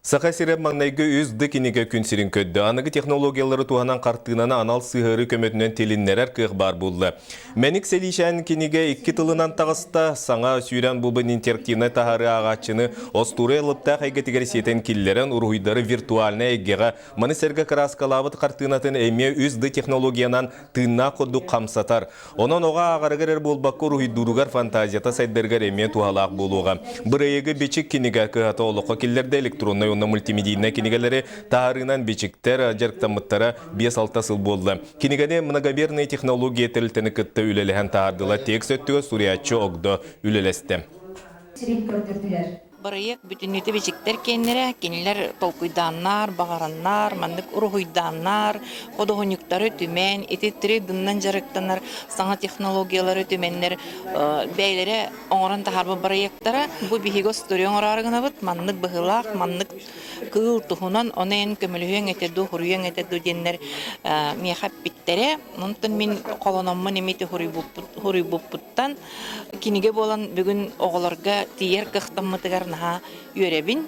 Саха сирэ маҥнайгы үс ды кинигэ күн сирин көрдө. Аныгы технологиялары туһанан хартыынаны анал сыһыарыы көмөтүнэн тилиннэрэр кыах баар буолла. Мэник Сэлиичээн кинигэ икки тылынан таҕыста. Саҥа сүүрэн булбун интерактивнай таһаарыы ааҕааччыны остуоруйа алыптаах эйгэтигэр сиэтэн киллэрэн уруһуйдары виртуальнай эйгэҕэ, маны сэргэ кырааскалаабыт хартыынатын эмиэ үс ды технологиянан тыыннаах курдук хамсатар. Онон оҕо ааҕарыгар эрэ буолбакка уруһуйдууругар фантазията сайдарыгар эмиэ туһалаах буолуоҕа. Бырайыагы Бичик кинигэ кыһата олоххо киллэрдэ электроннай уонна мультимедийнай кинигэлэри таһаарыынан бичиктэр дьарыктаммыттара 5-6 сыл буолла. Кинигэни многомерные технологии тэрилтэни кытта үлэлэһэн таһаардылар. Текст өттүгэр суруйааччы Огдо үлэлэстэ. Сирин көрдөрдүлэр. Бырайыак бүтүннүүтэ бичиктэр киэннэрэ, кинилэр толкуйдааннар, баҕараннар, маннык уруһуйдааннар, худуоһунньуктары түмэн, ити 3D-нан дьарыктанар саҥа технологиялары түмэннэр бэйэлэрэ оҥорон таһаарбыт бырайыактара. Бу биһиги остуоруйа оҥороору гынабыт, маннык быһыылаах, маннык кыыл туһунан, ону эн көмөлөһүөҥ этэ дуу, суруйуоҥ этэ дуу диэннэр миэхэ эппиттэрэ. Онтон мин холономмун эмиэ суруйбуппуттан Кинигэ буолан бүгүн оҕолорго тиийэр кыахтаммытыгар наһаа үөрэбин.